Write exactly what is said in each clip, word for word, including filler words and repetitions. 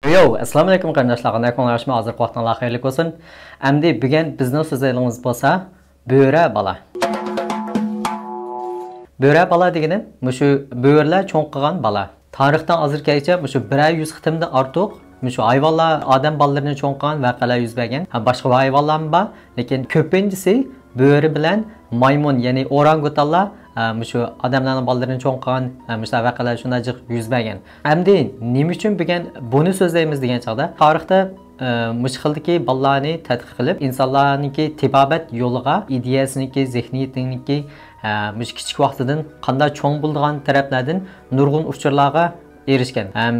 يو، ئەسسالامۇ ئەلەيكۇم قېرىنداشلار، قانداق ئەھۋالىڭلار؟ ھازىرقى ۋاقتىڭلار خەيرلىك بولسۇن. ئەمدى بۈگۈن بىزنىڭ سۆزلەيدىغىنىمىز بولسا بۆرە بالا. بۆرە بالا دېگىنىم مۇشۇ بۆرىلەر چوڭ قىلغان بالا. تارىختىن ھازىرغىچە مۇشۇ بىرەر يۈز قېتىمدىن ئارتۇق مۇشۇ ھايۋانلار ئادەم بالىلىرىنى چوڭ قىلغان ۋەقەلەر يۈز بەرگەن. ھە، باشقا ھايۋانلارمۇ بار، لېكىن كۆپىنچىسى بۆرە بىلەن مايمۇن، يەنى ئورانگۇتانلار، ھە، مۇشۇ ئادەملەرنىڭ بالىلىرىنى چوڭ قىلغان، ھە، مۇشۇنداق ۋەقەلەر شۇنداق جىق يۈز بەرگەن. ئەمدى نېمە ئۈچۈن بۈگۈن بۇنى سۆزلەيمىز دېگەن چاغدا، تارىختا، ھە، مۇشۇ خىلدىكى بالىلارنى تەتقىق قىلىپ، ئىنسانلارنىڭكى تېبابەت يولىغا، ئىدىيەسىنىڭكى، زېھنىيىتىنىڭكى، ھە، مۇشۇ كىچىك ۋاقتىدىن قانداق چوڭ بولىدىغان تەرەپلەردىن نۇرغۇن ئۇچۇرلارغا ئېرىشكەن. ھەم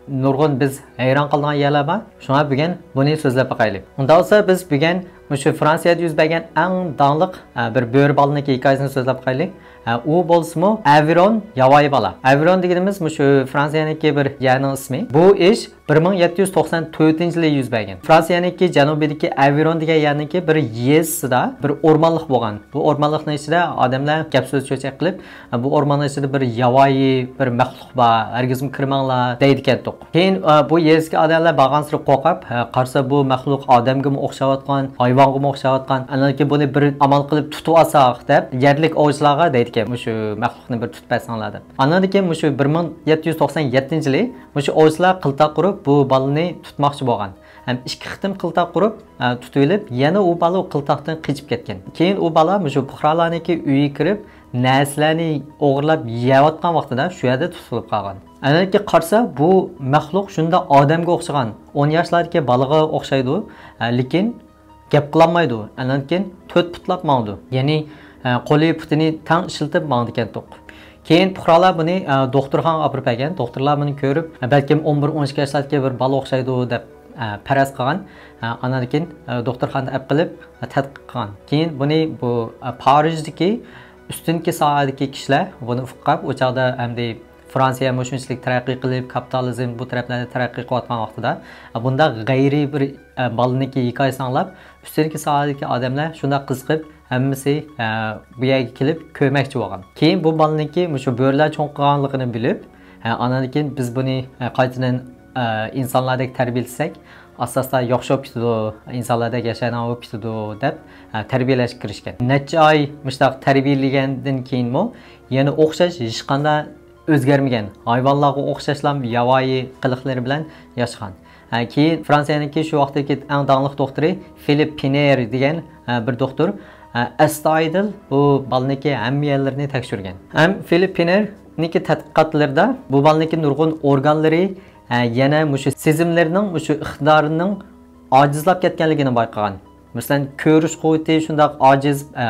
نۇرغۇن بىز ھەيران قالىدىغان يەرلەر بار. شۇڭا بۈگۈن بۇنى سۆزلەپ باقايلى. ئۇنداق بولسا بىز بۈگۈن مۇشۇ فرانسىيەدە يۈز بەرگەن ئەڭ داڭلىق، ئە، بىر بۆرە بالىنىڭكى ھېكايىسىنى سۆزلەپ باقايلى. ئە، ئۇ بولسىمۇ ئەۋېرون ياۋايى بالا. ئەۋېرون دېگىنىمىز مۇشۇ فرانسىيەنىڭكى بىر يەرنىڭ ئىسمى. بۇ ئىش بىر مىڭ يەتتە يۈز توقسان تۆتىنچى يىلى يۈز بەرگەن. فرانسىيەنىڭكى جەنۇبىدىكى ئەۋېرون دېگەن يەرنىڭكى بىر يېزىسىدا بىر ئورمانلىق بولغان. بۇ ئورمانلىقنىڭ ئىچىدە ئادەملەر گەپ سۆز چۆچەك قىلىپ، بۇ ئورماننىڭ ئىچىدە بىر ياۋايى، بىر مەخلۇق بار، ھەرگىزمۇ كىرمەڭلار دەيدىكەنتۇق. كېيىن، ئە، بۇ يېزىدىكى ئادەملەر بارغانسېرى قورقۇپ، ھە، قارىسا بۇ مەخلۇق ئادەمگىمۇ ئوخشاۋاتقان، ھايۋانغىمۇ ئوخشاۋاتقان، ئاندىن كېيىن بۇنى بىر ئامال قىلىپ تۇتۇۋالساق دەپ، يەرلىك ئوۋچىلارغا دەيدىكەن، مۇشۇ مەخلۇقنى بىر تۇتۇپ بەرسەڭلار دەپ. ئاندىن كېيىن مۇشۇ بىر مىڭ يەتتە يۈز توقسان يەتتىنچى يىلى مۇشۇ ئوۋچىلار قىلتاق قۇرۇپ، بۇ بالىنى تۇتماقچى بولغان. ھەم ئىككى قېتىم قىلتاق قۇرۇپ، ئە، تۇتۇۋېلىپ، يەنە ئۇ بالا ئۇ قىلتاقتىن قېچىپ كەتكەن. كېيىن ئۇ بالا مۇشۇ پۇقرالارنىڭكى ئۆيىگە كىرىپ، نەرسىلەرنى ئوغرىلاپ يەۋاتقان ۋاقتىدا شۇ يەردە تۇتۇلۇپ قالغان. ئەنەكى قارىسا، بۇ مەخلۇق شۇنداق ئادەمگە ئوخشىغان، ئون ياشلاردىكى بالىغا ئوخشايدۇ، ئە، لېكىن گەپ قىلالمايدۇ. ئاندىن كېيىن تۆت پۇتلاپ ماڭىدۇ. يەنى، ئە، قولى پۇتىنى تەڭ ئىشلىتىپ ماڭىدىكەنتۇق. كېيىن پۇقرالار بۇنى، ئە، دوختۇرخانىغا ئاپىرىپ بەرگەن. دوختۇرلار بۇنى كۆرۈپ، ئە، بەلكىم ئون بىر، ئون ئىككى ياشلاردىكى بىر بالا ئوخشايدۇ دەپ، ئە، پەرەز قىلغان. ئە، ئاندىن كېيىن، ئە، دوختۇرخانىدا ئەپ قىلىپ، ئە، تەتقىق قىلغان. كېيىن بۇنى بۇ، ئە، پارىژدىكى ئۈستۈنكى ساھەدىكى كىشىلەر بۇنى ئۇققاپ، ئۇ چاغدا ئەمدى فرانسىيە مۇشۇنچىلىك تەرەققىي قىلىپ، كاپىتالىزم بۇ تەرەپلەردە تەرەققىي قىلىۋاتقان ۋاقتىدا، بۇنداق غەيرىي بىر، ئە، بالىنىڭكى ھېكايىسىنى ئاڭلاپ، ئۈستۈنكى ساھەدىكى ئادەملەر شۇنداق قىزىقىپ، ھەممىسى، ئە، بۇ يەرگە كېلىپ كۆرمەكچى بولغان. كېيىن بۇ بالىنىڭكى مۇشۇ بۆرىلەر چوڭ قىلغانلىقىنى بىلىپ، ئە، ئاندىن كېيىن بىز بۇنى، ئە، قايتىدىن، ئە، ئىنسانلاردەك تەربىيەلىسەك، ئاستا-ئاستا ياخشى بولۇپ كېتىدۇ، ئىنسانلاردەك ياشايدىغان بولۇپ كېتىدۇ، دەپ، ئە، تەربىيەلەشكە كىرىشكەن. نەچچە ئاي مۇشۇنداق تەربىيەلىگەندىن كېيىنمۇ يەنە ئوخشاش ھېچقانداق ئۆزگەرمىگەن، ھايۋانلارغا ئوخشاشلا ياۋايى قىلىقلىرى بىلەن ياشىغان. ھە، كېيىن فرانسىيەنىڭكى شۇ ۋاقىتتىكى ئەڭ داڭلىق دوختۇرى فىلىپ پىنېر دېگەن، ھە، بىر دوختۇر، ھە، ئەستايىدىل بۇ بالىنىڭكى ھەممە يەرلىرىنى تەكشۈرگەن. ھەم فىلىپ پىنېرنىڭكى تەتقىقاتلىرىدا بۇ بالىنىڭكى نۇرغۇن ئورگانلىرى، ھە، يەنە مۇشۇ سېزىملىرىنىڭ مۇشۇ ئىقتىدارىنىڭ ئاجىزلاپ كەتكەنلىكىنى بايقىغان. مەسىلەن، كۆرۈش قۇۋۋىتى شۇنداق ئاجىز، ئە،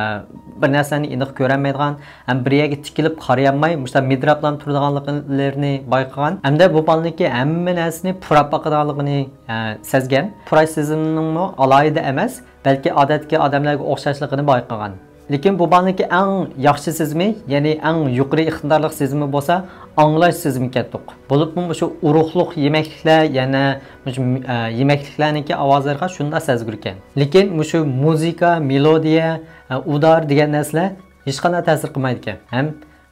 بىر نەرسىنى ئېنىق كۆرەلمەيدىغان، ھەم بىر يەرگە تىكىلىپ قارىيالماي، مۇشۇنداق مىدىرلاپلا تۇرىدىغانلىقلىرىنى بايقىغان، ھەمدە بۇ بالىنىڭكى ھەممە نەرسىنى پۇراپ باقىدىغانلىقىنى، ئە، سەزگەن. پۇراش سېزىمىنىڭمۇ ئالاھىدە ئەمەس، بەلكى ئادەتتىكى ئادەملەرگە ئوخشاشلىقىنى بايقىغان. لېكىن بۇ بالىنىڭكى ئەڭ ياخشى سېزىمى، يەنى ئەڭ يۇقىرى ئىقتىدارلىق سېزىمى بولسا ئاڭلاش سېزىمى ئىكەنتۇق. بولۇپمۇ مۇشۇ ئۇرۇقلۇق يېمەكلىكلەر، يەنە مۇشۇ، ئە، يېمەكلىكلەرنىڭكى ئاۋازلىرىغا شۇنداق سەزگۈر ئىكەن. لېكىن مۇشۇ مۇزىكا، مېلودىيە، ئە، ئۇدار دېگەن نەرسىلەر ھېچقانداق تەسىر قىلمايدىكەن ھەم،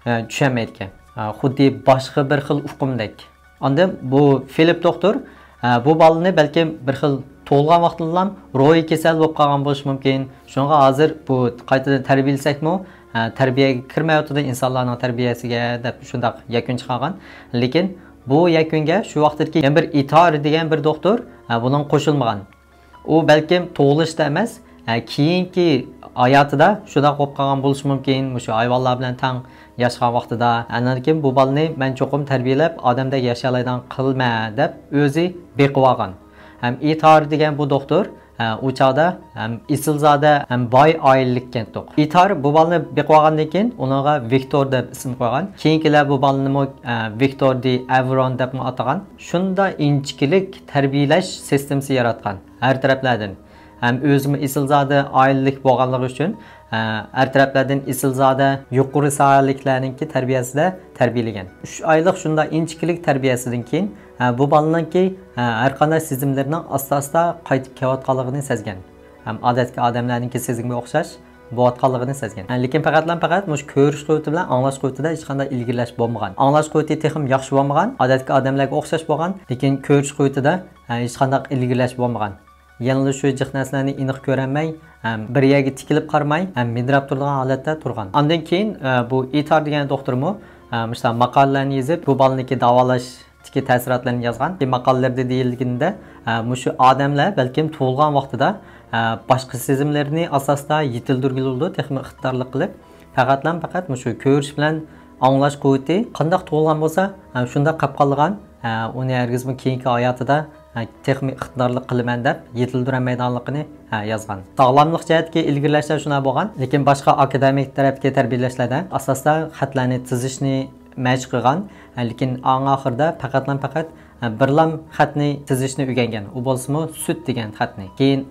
ئە، چۈشەنمەيدىكەن. ئە، خۇددى باشقا بىر خىل ئۇقۇمدەك. ئاندىن بۇ فىلىپ دوختۇر، ئە، بۇ بالىنى بەلكىم بىر خىل تۇغۇلغان ۋاقتىدىلا روھىي كېسەل بولۇپ قالغان بولۇشى مۇمكىن. شۇڭا ھازىر بۇ قايتىدىن تەربىيەلىسەكمۇ، ئە، تەربىيەگە كىرمەيۋاتىدۇ، ئىنسانلارنىڭ تەربىيەسىگە دەپ شۇنداق يەكۈن چىقارغان. لېكىن بۇ يەكۈنگە شۇ ۋاقىتتىكى يەنە بىر ئىتار دېگەن بىر دوختۇر، ئە، بۇنىڭغا قوشۇلمىغان. ئۇ بەلكىم تۇغۇلۇشتا ئەمەس، ئە، كېيىنكى ھاياتىدا شۇنداق بولۇپ قالغان بولۇشى مۇمكىن، مۇشۇ ھايۋانلار بىلەن تەڭ ياشىغان ۋاقتىدا. ئاندىن كېيىن بۇ بالىنى مەن چوقۇم تەربىيەلەپ، ئادەمدەك ياشىيالايدىغان قىلىمەن دەپ ئۆزى بېقىۋالغان. ھەم ئىتار دېگەن بۇ دوختۇر، ئە، ئۇ چاغدا ھەم ئېسىلزادە، ھەم باي ئائىلىلىك ئىكەنتۇق. ئىتار بۇ بالىنى بېقىۋالغاندىن كېيىن ئۇنىڭغا ۋىكتور دەپ ئىسىم قويغان. كېيىنكىلەر بۇ بالىنىمۇ، ئە، ۋىكتور دى ئەۋرون دەپمۇ ئاتىغان. شۇنداق ئىنچىكىلىك تەربىيەلەش سىستېمىسى ياراتقان. ھەر تەرەپلەردىن. ھەم ئۆزىمۇ ئېسىلزادە ئائىلىلىك بولغانلىقى ئۈچۈن، ئە، ھەر تەرەپلەردىن ئېسىلزادە يۇقىرى ساھەلىكلەرنىڭكى تەربىيەسىدە تەربىيەلىگەن. ئۈچ ئايلىق شۇنداق ئىنچىكىلىك تەربىيەسىدىن كېيىن، ئە، بۇ بالىنىڭكى، ئە، ھەر قانداق سېزىملىرىنىڭ ئاستا-ئاستا قايتىپ كېلىۋاتقانلىقىنى سەزگەن. ھەم ئادەتتىكى ئادەملەرنىڭكى سېزىمىگە ئوخشاش بولۇۋاتقانلىقىنى سەزگەن. لېكىن پەقەتلا پەقەت مۇشۇ كۆرۈش قۇۋۋىتى بىلەن ئاڭلاش قۇۋۋىتىدە ھېچقانداق ئىلگىرىلەش بولمىغان. ئاڭلاش قۇۋۋىتى تېخىمۇ ياخشى بولمىغان، ئادەتتىكى ئادەملەرگە ئوخشاش بولغان، لېكىن كۆرۈش قۇۋۋىتىدە ھېچقانداق ئىلگىرىلەش بولمىغان. يەنىلا شۇ جىق نەرسىلەرنى ئېنىق كۆرەلمەي، ھەم بىر يەرگە تىكىلىپ قارىماي، ھەم مىدىرلاپ تۇرىدىغان ھالەتتە تۇرغان. ئاندىن كېيىن، ئە، بۇ ئىتار دېگەن دوختۇرمۇ، ئە، مۇشۇنداق ماقالىلەرنى يېزىپ، بۇ بالىنىڭكى داۋالاشتىكى تەسىراتلىرىنى يازغان. ماقالىلىرىدە دېيىلگىنىدە، ئە، مۇشۇ ئادەملەر بەلكىم تۇغۇلغان ۋاقتىدا، ئە، باشقا سېزىملىرىنى ئاساستا يېتىلدۈرگىلى بولىدۇ، تېخىمۇ ئىقتىدارلىق قىلىپ. پەقەتلا پەقەت مۇشۇ كۆرۈش بىلەن ئاڭلاش قۇۋۋىتى قانداق تۇغۇلغان بولسا، ھە، شۇنداق قاپ قالىدىغان، ھە، ئۇنى ھەرگىزمۇ كېيىنكى ھاياتىدا، ھە، تېخىمۇ ئىقتىدارلىق قىلىمەن دەپ يېتىلدۈرەلمەيدىغانلىقىنى، ھە، يازغان. ساغلاملىق جەھەتتىكى ئىلگىرىلەشلەر شۇنداق بولغان، لېكىن باشقا ئاكادېمىك تەرەپتىكى تەربىيەلەشلەردە ئاساستا خەتلەرنى تىزىشنى مەشىق قىلغان، ھە، لېكىن ئەڭ ئاخىرىدا پەقەتلا پەقەت، ھە، بىرلام خەتنى تىزىشنى ئۆگەنگەن. ئۇ بولسىمۇ سۈت دېگەن خەتنى. كېيىن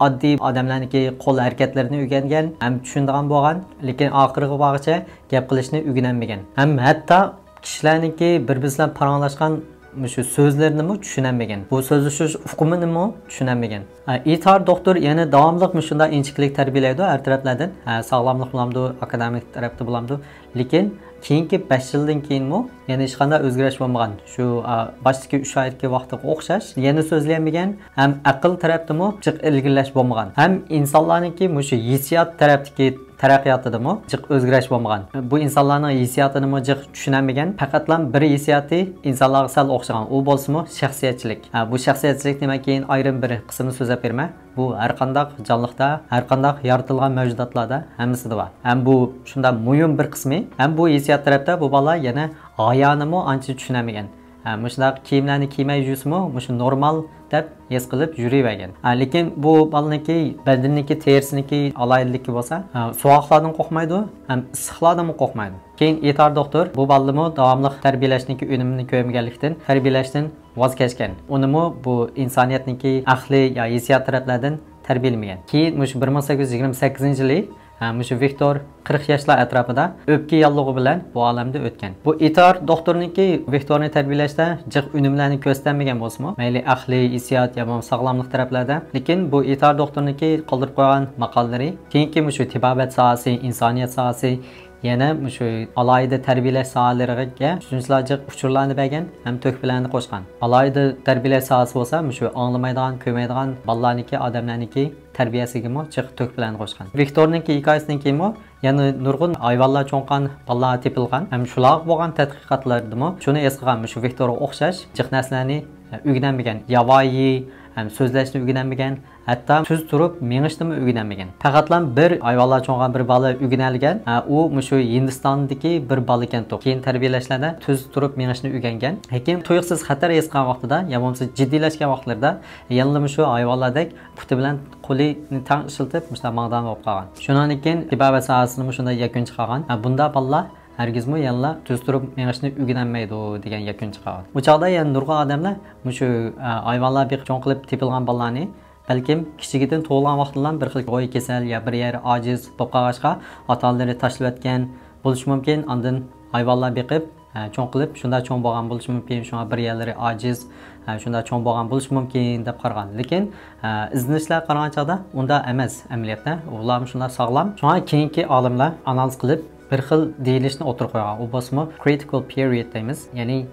ئاددىي ئادەملەرنىڭكى قول ھەرىكەتلىرىنى ئۆگەنگەن ھەم چۈشىنىدىغان بولغان، لېكىن ئاخىرىغا بارغۇچە گەپ قىلىشنى ئۆگىنەلمىگەن. ھەم ھەتتا كىشىلەرنىڭكى بىر-بىرسى بىلەن پاراڭلاشقان مۇشۇ سۆزلىرىنىمۇ چۈشىنەلمىگەن. بۇ سۆزلىشىش ئۇقۇمىنىمۇ چۈشىنەلمىگەن. ئە، ئىتار دوختۇر يەنە داۋاملىق مۇشۇنداق ئىنچىكىلىك تەربىيەلەيدۇ ھەر تەرەپلەردىن. ئە، ساغلاملىق بولامدۇ، ئاكادېمىك تەرەپتە بولامدۇ. لېكىن كېيىنكى بەش يىلدىن كېيىنمۇ يەنە ھېچقانداق ئۆزگىرىش بولمىغان. شۇ، ئا، باشتىكى ئۈچ ئايدىكى ۋاقتىغا ئوخشاش. يەنە سۆزلىيەلمىگەن، ھەم ئەقىل تەرەپتىمۇ جىق ئىلگىرىلەش بولمىغان. ھەم ئىنسانلارنىڭكى مۇشۇ ھېسسىيات تەرەپتىكى تەرەققىياتىدىمۇ جىق ئۆزگىرىش بولمىغان. بۇ ئىنسانلارنىڭ ھېسسىياتىنىمۇ جىق چۈشىنەلمىگەن. پەقەتلا بىر ھېسسىياتى ئىنسانلارغا سەل ئوخشىغان. ئۇ بولسىمۇ شەخسىيەتچىلىك. ھە، بۇ شەخسىيەتچىلىكنى مەن كېيىن ئايرىم بىر قىسىمدا سۆزلەپ بېرىمەن. بۇ ھەر قانداق جانلىقتا، ھەر قانداق يارىتىلغان مەۋجۇداتلاردا ھەممىسىدە بار. ھەم بۇ شۇنداق مۇھىم بىر قىسمى. ھەم بۇ ھېسسىيات تەرەپتە بۇ بالىلار يەنە ھايانىمۇ ئانچە چۈشىنەلمىگەن. ھە، مۇشۇنداق كىيىملەرنى كىيمەي يۈرسىمۇ، مۇشۇ نورمال دەپ ھېس قىلىپ يۈرۈۋەرگەن. ھە، لېكىن بۇ بالىنىڭكى بەدىنىنىڭكى، تېرىسىنىڭكى ئالاھىدىلىكى بولسا، ھە، سوغۇقلاردىن قورقمايدۇ، ھەم ئىسسىقلاردىنمۇ قورقمايدۇ. كېيىن ئىتار دوختۇر بۇ بالىنىمۇ داۋاملىق تەربىيەلەشنىڭكى ئۈنۈمىنى كۆرمىگەنلىكتىن، تەربىيەلەشتىن ۋاز كەچكەن. ئۇنىمۇ بۇ ئىنسانىيەتنىڭكى ئەقلى يا ھېسسىيات تەرەپلەردىن تەربىيەلىمىگەن. كېيىن مۇشۇ بىر مىڭ سەككىز يۈز يىگىرمە سەككىزىنچى يىلى، ھە، مۇشۇ ۋىكتور قىرىق ياشلار ئەتراپىدا ئۆپكە ياللۇغى بىلەن بۇ ئالەمدىن ئۆتكەن. بۇ ئىتار دوختۇرنىڭكى ۋىكتورنى تەربىيەلەشتە جىق ئۈنۈملەرنى كۆرسىتەلمىگەن بولسىمۇ، مەيلى ئەقلىي، ھېسسىيات يا بولمىسا ساغلاملىق تەرەپلەردە، لېكىن بۇ ئىتار دوختۇرنىڭكى قالدۇرۇپ قويغان ماقالىلىرى كېيىنكى مۇشۇ تېبابەت ساھەسى، ئىنسانىيەت ساھەسى، يەنە مۇشۇ ئالاھىدە تەربىيەلەش ساھەلىرىگە شۇنچىلىك جىق ئۇچۇرلارنى بەرگەن ھەم تۆھپىلەرنى قوشقان. ئالاھىدە تەربىيەلەش ساھەسى بولسا مۇشۇ ئاڭلىمايدىغان، كۆرمەيدىغان بالىلارنىڭكى، ئادەملەرنىڭكى تەربىيەسىگىمۇ جىق تۆھپىلەرنى قوشقان. ۋىكتورنىڭكى ھېكايىسىدىن كېيىنمۇ يەنە نۇرغۇن ھايۋانلار چوڭقان بالىلار تېپىلغان ھەم شۇلارغا بولغان تەتقىقاتلاردىمۇ شۇنى ھېس قىلغان، مۇشۇ ۋىكتورغا ئوخشاش جىق نەرسىلەرنى ئۆگىنەلمىگەن، ياۋايى ھەم سۆزلەشنى ئۆگىنەلمىگەن، ھەتتا تۈز تۇرۇپ مېڭىشنىمۇ ئۆگىنەلمىگەن. پەقەتلا بىر ھايۋانلار چوڭقان بىر بالا ئۆگىنەلىگەن، ھە، ئۇ مۇشۇ ھىندىستاندىكى بىر بالا ئىكەنتۇق. كېيىن تەربىيەلەشلەردە تۈز تۇرۇپ مېڭىشنى ئۆگەنگەن. لېكىن تۇيۇقسىز خەتەر ھېس قىلغان ۋاقتىدا يا بولمىسا جىددىيلەشكەن ۋاقىتلىرىدا يەنىلا مۇشۇ ھايۋانلاردەك پۇتى بىلەن قولىنى تەڭ ئىشلىتىپ، مۇشۇنداق ماڭىدىغان بولۇپ قالغان. شۇنىڭدىن كېيىن تېبابەت ساھەسىنىمۇ شۇنداق يەكۈن چىقارغان. ھە، بۇنداق بالىلار ھەرگىزمۇ يەنىلا تۈز تۇرۇپ مېڭىشنى ئۆگىنەلمەيدۇ دېگەن يەكۈن چىقارغان. ئۇ چاغدا يەنە نۇرغۇن ئادەملەر مۇشۇ، ھە، ھايۋانلار بېقىپ چوڭ قىلىپ تېپىلغان بالىلارنى بەلكىم كىچىكىدىن تۇغۇلغان ۋاقتىدىلا بىر خىل روھىي كېسەل يا بىر يەر ئاجىز بولۇپ قالغاچقا، ئاتا-ئانىلىرى تاشلىۋەتكەن بولۇشى مۇمكىن. ئاندىن ھايۋانلار بېقىپ، ھە، چوڭ قىلىپ، شۇنداق چوڭ بولغان بولۇشى مۇمكىن، شۇڭا بىر يەرلىرى ئاجىز، ھە، شۇنداق چوڭ بولغان بولۇشى مۇمكىن دەپ قارىغان. لېكىن، ھە، ئىزدىنىشلەر قارىغان چاغدا ئۇنداق ئەمەس ئەمەلىيەتتە. ئۇلارمۇ شۇنداق ساغلام. شۇڭا كېيىنكى ئالىملار ئانالىز قىلىپ، بىر خىل دېيىلىشنى ئوتتۇرىغا قويغان. ئۇ بولسىمۇ critical period دەيمىز. يەنى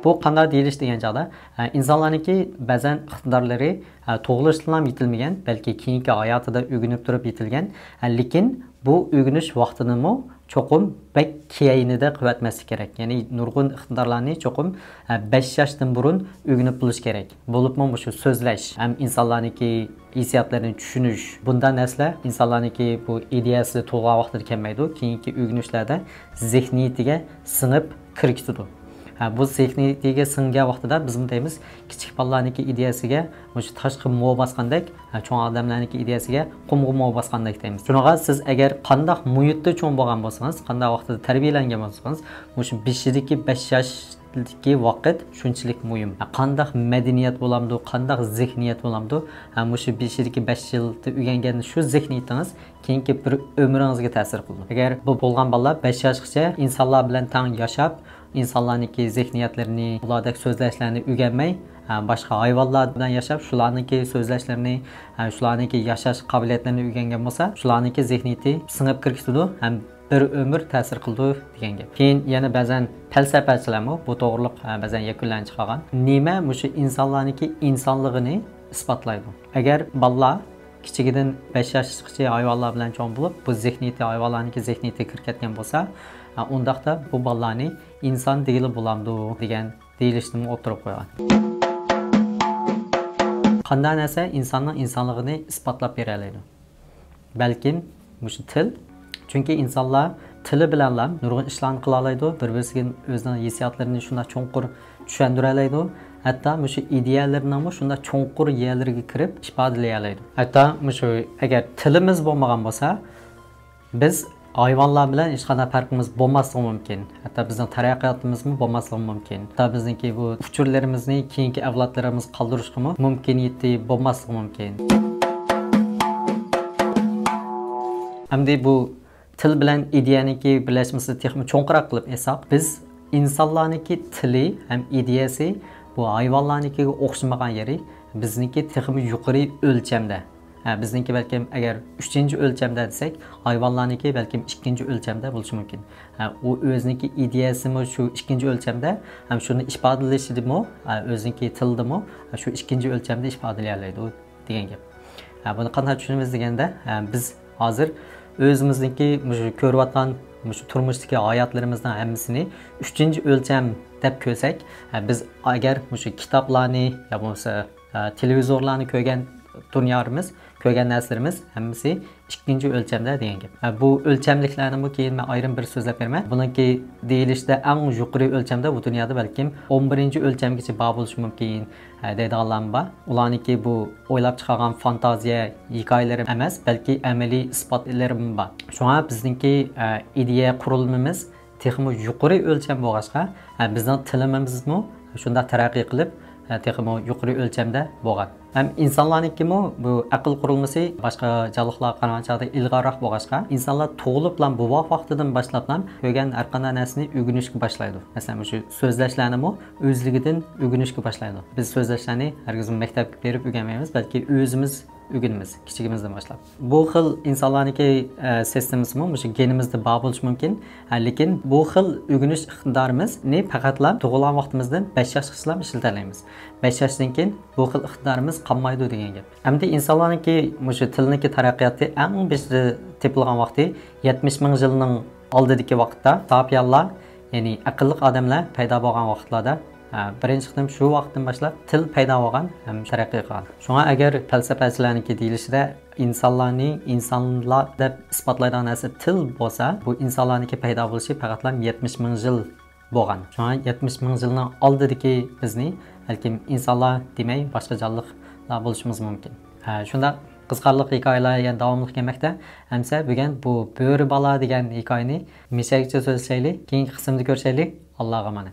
بۇ قانداق دېيىلىش دېگەن چاغدا، ئە، ئىنسانلارنىڭكى بەزەن ئىقتىدارلىرى، ئە، تۇغۇلۇشىدىنلا يېتىلمىگەن، بەلكى كېيىنكى ھاياتىدا ئۆگىنىپ تۇرۇپ يېتىلگەن. ئە، لېكىن بۇ ئۆگىنىش ۋاقتىنىمۇ چوقۇم بەك كەينىدە قىلىۋەتمەسلىك كېرەك. يەنى نۇرغۇن ئىقتىدارلارنى چوقۇم، ئە، بەش ياشتىن بۇرۇن ئۆگىنىپ بولۇش كېرەك. بولۇپمۇ مۇشۇ سۆزلەش ھەم ئىنسانلارنىڭكى ھېسسىياتلىرىنى چۈشىنىش، بۇنداق نەرسىلەر ئىنسانلارنىڭكى بۇ ئىدىيەسى تۇغۇلغان ۋاقتىدا كەلمەيدۇ. كېيىنكى ئۆگىنىشلەردە زېھنىيىتىگە سىڭىپ كىرىپ كېتىدۇ. ھە، بۇ زېھنىيىتىگە سىڭگەن ۋاقتىدا بىزمۇ دەيمىز، كىچىك بالىلارنىڭكى ئىدىيەسىگە مۇشۇ تاشقى مو باسقاندەك، ھە، چوڭ ئادەملەرنىڭكى ئىدىيەسىگە قۇمغا مو باسقاندەك دەيمىز. شۇنىڭغا سىز ئەگەر قانداق مۇھىتتا چوڭ بولغان بولسىڭىز، قانداق ۋاقتىدا تەربىيەلەنگەن بولسىڭىز، مۇشۇ بېشىدىكى بەش ياش ئىشلىتىشتىكى ۋاقىت شۇنچىلىك مۇھىم. قانداق مەدەنىيەت بولامدۇ، قانداق زېھنىيەت بولامدۇ، ھە، مۇشۇ بېشىدىكى بەش يىلدا ئۆگەنگەن شۇ زېھنىيىتىڭىز كېيىنكى بىر ئۆمرىڭىزگە تەسىر قىلىدۇ. ئەگەر بۇ بولغان بالىلار بەش ياشقىچە ئىنسانلار بىلەن تەڭ ياشاپ، ئىنسانلارنىڭكى زېھنىيەتلىرىنى، ئۇلاردەك سۆزلەشلەرنى ئۆگەنمەي، ھە، باشقا ھايۋانلار بىلەن ياشاپ، شۇلارنىڭكى سۆزلەشلىرىنى، ھە، شۇلارنىڭكى ياشاش قابىلىيەتلىرىنى ئۆگەنگەن بولسا، شۇلارنىڭكى زېھنىيىتى سىڭىپ كىرىپ كېتىدۇ ھەم بىر ئۆمۈر تەسىر قىلىدۇ دېگەن گەپ. كېيىن يەنە بەزەن پەلسەپەچىلەرمۇ بۇ توغرۇلۇق، ھە، بەزەن يەكۈنلەرنى چىقارغان. نېمە مۇشۇ ئىنسانلارنىڭكى ئىنسانلىقىنى ئىسپاتلايدۇ؟ ئەگەر بالىلار كىچىكىدىن بەش ياشقىچە ھايۋانلار بىلەن چوڭ بولۇپ، بۇ زېھنىيىتى ھايۋانلارنىڭكى زېھنىيىتىگە كىرىپ كەتكەن بولسا، ھە، ئۇنداقتا بۇ بالىلارنى ئىنسان دېگىلى بولامدۇ دېگەن دېيىلىشنىمۇ ئوتتۇرىغا قويغان. قانداق نەرسە ئىنساننىڭ ئىنسانلىقىنى ئىسپاتلاپ بېرەلەيدۇ؟ بەلكىم مۇشۇ تىل. چۈنكى ئىنسانلار تىلى بىلەنلا نۇرغۇن ئىشلارنى قىلالايدۇ، بىر-بىرسىگە ئۆزىنىڭ ھېسسىياتلىرىنى شۇنداق چوڭقۇر چۈشەندۈرەلەيدۇ. ھەتتا مۇشۇ ئىدىيەلىرىنىڭمۇ شۇنداق چوڭقۇر يەرلىرىگە كىرىپ ئىپادىلىيەلەيدۇ. ھەتتا مۇشۇ ئەگەر تىلىمىز بولمىغان بولسا، بىز ھايۋانلار بىلەن ھېچقانداق پەرقىمىز بولماسلىقى مۇمكىن. ھەتتا بىزنىڭ تەرەققىياتىمىزمۇ بولماسلىقى مۇمكىن. ھەتتا بىزنىڭكى بۇ ئۇچۇرلىرىمىزنى كېيىنكى ئەۋلادلىرىمىزغا قالدۇرۇشقىمۇ مۇمكىنىيىتى بولماسلىقى مۇمكىن. ئەمدى بۇ تىل بىلەن ئىدىيەنىڭكى بىرلەشمىسىنى تېخىمۇ چوڭقۇراق قىلىپ ئېيتساق، بىز ئىنسانلارنىڭكى تىلى ھەم ئىدىيەسى بۇ ھايۋانلارنىڭكىگە ئوخشىمىغان يېرى، بىزنىڭكى تېخىمۇ يۇقىرى ئۆلچەمدە. ھە، بىزنىڭكى بەلكىم ئەگەر ئۈچىنچى ئۆلچەمدە دېسەك، ھايۋانلارنىڭكى بەلكىم ئىككىنچى ئۆلچەمدە بولۇشى مۇمكىن. ھە، ئۇ ئۆزىنىڭكى ئىدىيەسىمۇ شۇ ئىككىنچى ئۆلچەمدە، ھەم شۇنى ئىپادىلىشىدىمۇ، ھە، ئۆزىنىڭكى تىلىدىمۇ، ھە، شۇ ئىككىنچى ئۆلچەمدە ئىپادىلىيەلەيدۇ دېگەن گەپ. ھە، بۇنى قانداق چۈشىنىمىز دېگەندە، ھە، بىز ھازىر ئۆزىمىزنىڭكى مۇشۇ كۆرۈۋاتقان مۇشۇ تۇرمۇشتىكى ھاياتلىرىمىزنىڭ ھەممىسىنى ئۈچىنچى ئۆلچەم دەپ كۆرسەك، ھە، بىز ئەگەر مۇشۇ كىتابلارنى يا بولمىسا، ھە، تېلېۋىزورلارنى كۆرگەن دۇنيالىرىمىز، كۆرگەن نەرسىلىرىمىز ھەممىسى ئىككىنچى ئۆلچەمدە دېگەن گەپ. ھە، بۇ ئۆلچەملىكلەرنىمۇ كېيىن مەن ئايرىم بىر سۆزلەپ بېرىمەن. بۇنىڭكى دېيىلىشىدە ئەڭ يۇقىرى ئۆلچەمدە بۇ دۇنيادا بەلكىم ئون بىرىنچى ئۆلچەمگىچە بار بولۇشى مۇمكىن، ھە، دەيدىغانلارمۇ بار. ئۇلارنىڭكى بۇ ئويلاپ چىقارغان فانتازىيە ھېكايىلىرى ئەمەس، بەلكى ئەمەلىي ئىسپاتلىرىمۇ بار. شۇڭا بىزنىڭكى، ئە، ئىدىيە قۇرۇلمىمىز تېخىمۇ يۇقىرى ئۆلچەم بولغاچقا، ئە، بىزنىڭ تىلىمىزمۇ شۇنداق تەرەققىي قىلىپ، ئە، تېخىمۇ يۇقىرى ئۆلچەمدە بولغان. ھەم ئىنسانلارنىڭكىمۇ بۇ ئەقىل قۇرۇلمىسى باشقا جانلىقلارغا قارىغان چاغدا ئىلغارراق بولغاچقا، ئىنسانلار تۇغۇلۇپلا بوۋاق ۋاقتىدىن باشلاپلا كۆرگەن ھەر قانداق نەرسىنى ئۆگىنىشكە باشلايدۇ. مەسىلەن، مۇشۇ سۆزلەشلەرنىمۇ ئۆزلۈكىدىن ئۆگىنىشكە باشلايدۇ. بىز سۆزلەشلەرنى ھەرگىزمۇ مەكتەپكە بېرىپ ئۆگەنمەيمىز، بەلكى ئۆزىمىز ئۆگىنىمىز كىچىكىمىزدىن باشلاپ. بۇ خىل ئىنسانلارنىڭكى، ئە، سىستېمىسىمۇ مۇشۇ گېنىمىزدە بار بولۇشى مۇمكىن. ھە، لېكىن بۇ خىل ئۆگىنىش ئىقتىدارىمىزنى پەقەتلا تۇغۇلغان ۋاقتىمىزدىن بەش ياشقىچىلا ئىشلىتەلەيمىز. بەش ياشتىن كېيىن بۇ خىل ئىقتىدارىمىز قالمايدۇ دېگەن گەپ. ئەمدى ئىنسانلارنىڭكى مۇشۇ تىلنىڭكى تەرەققىياتى ئەڭ بېشىدا تېپىلغان ۋاقتى يەتمىش مىڭ يىلنىڭ ئالدىدىكى ۋاقىتتا ساپىيانلار، يەنى ئەقىللىق ئادەملەر پەيدا بولغان ۋاقىتلاردا، ھە، بىرىنچى قېتىم شۇ ۋاقىتتىن باشلاپ تىل پەيدا بولغان ھەم تەرەققىي قىلغان. شۇڭا ئەگەر پەلسەپەچىلەرنىڭكى دېيىلىشىدە ئىنسانلارنى ئىنسانلار دەپ ئىسپاتلايدىغان نەرسە تىل بولسا، بۇ ئىنسانلارنىڭكى پەيدا بولۇشى پەقەتلا يەتمىش مىڭ يىل بولغان. شۇڭا يەتمىش مىڭ يىلنىڭ ئالدىدىكى بىزنى بەلكىم ئىنسانلار دېمەي، باشقا جانلىقلار بولۇشىمىز مۇمكىن. ھە، شۇنداق قىزىقارلىق ھېكايىلەر يەنە داۋاملىق كەلمەكتە. ئەمسە بۈگۈن بۇ بۆرە بالا دېگەن ھېكايىنى مىشەگىچە سۆزلىشەيلى. كېيىنكى قىسىمدا كۆرۈشەيلى. ئاللاغا ئامانەت.